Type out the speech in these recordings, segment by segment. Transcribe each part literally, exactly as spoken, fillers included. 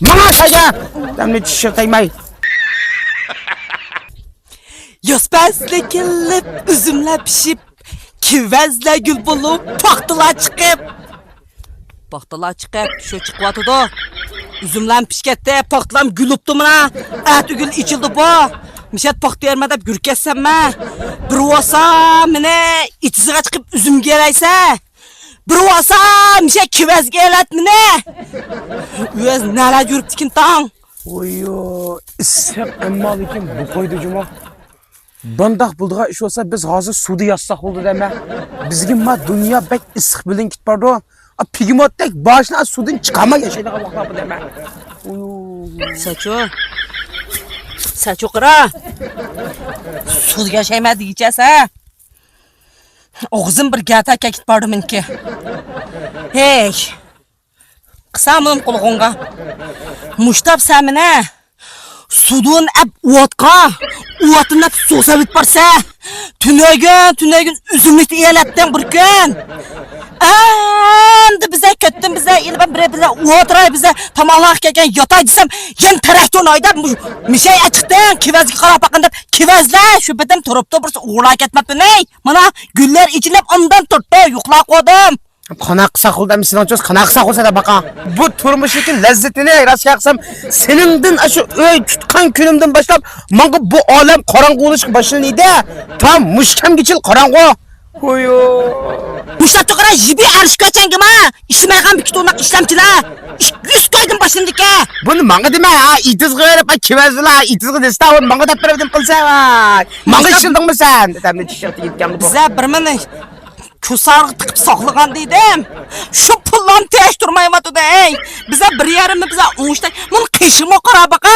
ماڭا سايگا! دەمنى چىشىغا تەگمەي. ياز پەسلى كېلىپ، ئۈزۈملەر پىشىپ، كېۋەزلەر گۈل بولۇپ، پاختىلار چىقىپ. پاختىلار چىقىپ، شۇ چىقىۋاتىدۇ. ئۈزۈملەرمۇ پىشىپ كەتتى، پاختىلارمۇ گۈل بوپتۇ مانا. ئەتە گۈل ئېچىلدى بۇ. مىشەت پاختا يەرمەن دەپ يۈرۈپ كەتسەممۇ، بىر بولسا مېنى ئېتىزغا چىقىپ ئۈزۈمگە ئېلەيسە. بىر بولسا مىشەت كېۋەزگە ئېلەت مېنى. ئۆز نەلەردە يۈرۈپتىكىن تاڭ. ۋوييو، ئىسسىق ئەمما لېكىن بۇ قويدى جۇمۇ. بۇنداق بولىدىغان ئىش بولسا، بىز ھازىر سۇدا ياتساق بولدى دەيمەن. بىزگە ما دۇنيا بەك ئىسسىق بىلىنىپ كېتىپ بارىدۇ. ئا، بېگېموتتەك باشنى سۇدىن چىقارماي ياشايدىغان ۋاقىتلار بۇ دەيمەن. سەچۇ. سەچۇ قارا. سۇدا ياشايمەن دېگۈچە سەن. ئوغزۇم بىر گەتە كەتكىتىپ باردى مېنىڭكى. ھەي. قىسامۇن قۇلىقىڭغا. مۇشتاپ سەمىنە. سۇدىن ئەپ ئوتقا. ئوتتىن ئەپ سۇ سەۋىت بارسا. تۈنۈگۈن، تۈنۈگۈن ئۈزۈملۈكتە ئېلەتتىڭ بىر كۈن. ئەمدى بىزە كەتتىم، بىزە ئېلىپ بىرە بىزە ئولتۇراي، بىزە تاماقلاپ كەلگەن ياتاي دېسەم، يەنە تەرەكتىن ھايداپ، مۇ-، مىشەي ئەچىقتىڭ، كېۋەزگە قاراپ باققىن دەپ، كېۋەزلەر شۇ بېتىم تۇرۇپتۇ، بىرسى ئوغرىلاپ كەتمەپتۇ، نەي؟ مانا، گۈللەر ئېچىلىپ، ئاندىن تۇرۇپتۇ، يۇقلاپ قويدۇم. قانداق قىلساق بولدى ئەمدى سېنىڭچۇ، قانداق قىلساق بولسا دەپ باقاڭ. بۇ تۇرمۇشنىڭكى لەززىتىنى راست گەپ قىلسام، سېنىڭدىن ئاشۇ ئۆي تۇتقان كۈنۈمدىن باشلاپ ماڭا بۇ ئالەم قاراڭغۇ بولۇشقا باشلىنىدۇ. تا مۇشۇ كەمگىچىل قاراڭغۇ. ھويۇ. مۇشۇنداق توغرا يىبى ئەرش كۆچەڭگىما ئىشلىمەيدىغان بىر كىتوناق ئىشلەمچىلەر. ئىككى يۈز كويدىن باشلىنىدىكەن. بۇنى ماڭا دېمە، ھە، ئېتىزغا بېرىپ، ھە، كېۋەزلەر، ئېتىزغا دېسە، ئۇنى ماڭا دەپ بېرىۋېتىم قىلسا، ۋاي. ماڭا ئىشلىدىڭمۇ سەن؟ دېدىم، چىشىق يېتكەنگە بۇ. بىزە بىر مىنى كۇسارغا تىقىپ ساقلىغان دېدىم. شۇ پۇللارنى تېخىچە تۇرمايۋاتىدۇ، ئەي. بىزە بىر يېرىمنى بىزە ئوڭشىتاي. مۇنى قېشىمۇ قارا باقا.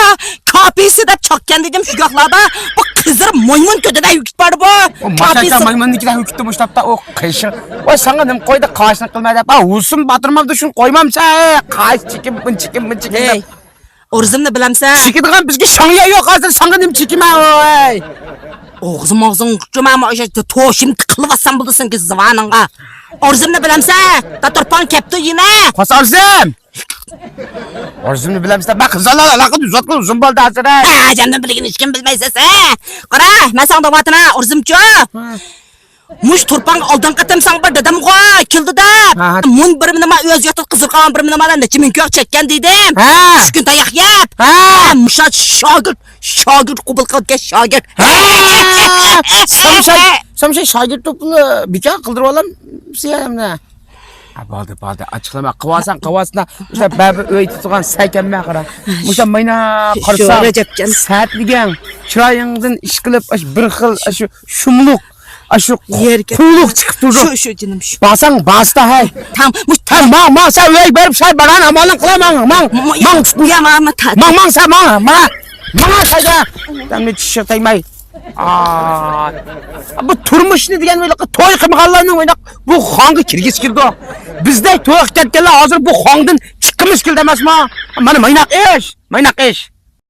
كاپىسى دەپ چاققان دېدىم شۇ گاھلاردا. بۇ قىزىر مايمۇن كۆتىدە يۈكۈپ بارىدۇ بۇ. ئۇ كاپىسى. ماشاكا مايمۇننىڭكىدە يۈكۈپتۇ مۇشتاپتا ئۇ قېشىڭ. ۋاي ساڭا نېمە قويدى قاشنى قىلما دەپ. ھە، ھۇسۇن باتۇرمامدۇ شۇنى قويمامسەن. قاش چېكىم، بۇن چېكىم، بۇن چېكىم دەپ. ئەي. ئورزۇمنى بىلەمسەن؟ چېكىدىغان بىزگە شاڭيا يوق ھازىر، ساڭا نېمە چېكىمەن ۋاي. ئوغزۇم ئوغزۇڭ ئۇچۇرما، ئاشۇ توشۇم قىلىۋاتسام بولدى سېنىڭكى زىۋانىڭغا. ئورزۇمنى بىلەمسەن؟ داتۇرپان كەپتۇ يەنە. قاس ئارزىم! ئارزىمنى بىلەمسەن؟ مەن قىزلار ئالاقە ئۈزۈۋاتقىلى ئۇزۇن بولدى ھازىر. ھە، جاندىن بىلگىنى ھېچكىم بىلمەيسەن سەن. قارا، مەن ساڭا دەۋاتىمەن، ئورزۇمچۇ. ھە. مۇشۇ تۇرپانغا ئالدىنقى قېتىم ساڭا بىر دېدىمغۇ، كېلىدۇ دەپ. ھە، ھە. مۇن بىر نېمە ئۆز ياتىدا قىزىرقالغان بىر نېمە نەچچە مىڭ كويۇق چەككەن دېدىم. ھە. ئۈچ كۈن تاياق يەپ. ھە. ھە، مۇشۇ شاگىرت، شاگىرت قوبۇل قىلىدىكەن، شاگىرت. ھە. سامشاي، سامشاي شاگىرت توپىنى بىكار قىلدۇرۇۋالامسىز يا ئەمدى؟ ھە، بولدى، بولدى. ئاچچىقلىما، قىلىۋالساڭ، قىلىۋالسىنا. مۇشۇ بەبى ئۆي تۇتقان سەكەنمە قارا. مۇشۇ ماينا شۇ قارىساڭ، رەجەپجان. سەتلىگەن، چىرايىڭدىن ئىشقىلىپ، ئاشۇ بىر خىل، ئاشۇ شۇملۇق، ئاشۇ يەرگە قۇملۇق چىقىپ تۇرىدۇ. شۇ، شۇ جېنىم، شۇ. بارساڭ، بارسىتا، ھەي. تام، مۇش-، ھەي، ماڭ، ماڭ، سەن ئۆيگە بېرىپ، شاي باران ئامالىڭ قىلا، ماڭ، ماڭ، م-، ماڭ، يا، ماڭ، ماڭ، تا-، ماڭ، ماڭ، سەن، ماڭ، ماڭ، ماڭ، سەن، ماڭ. دەمنى چىشىغا تەگمەي. ئاي. بۇ تۇرمۇشنى دېگەن ھېلىقى توي قىلمىغانلارنىڭ ھېلىقى بۇ خاڭغا كىرگۈسى كېلىدۇ. بىزدەك تويغا كەتكەنلەر ھازىر بۇ خاڭدىن چىققىمىز كېلىدۇ ئەمەسمۇ؟ مانا مايناق ئىش، مايناق ئىش.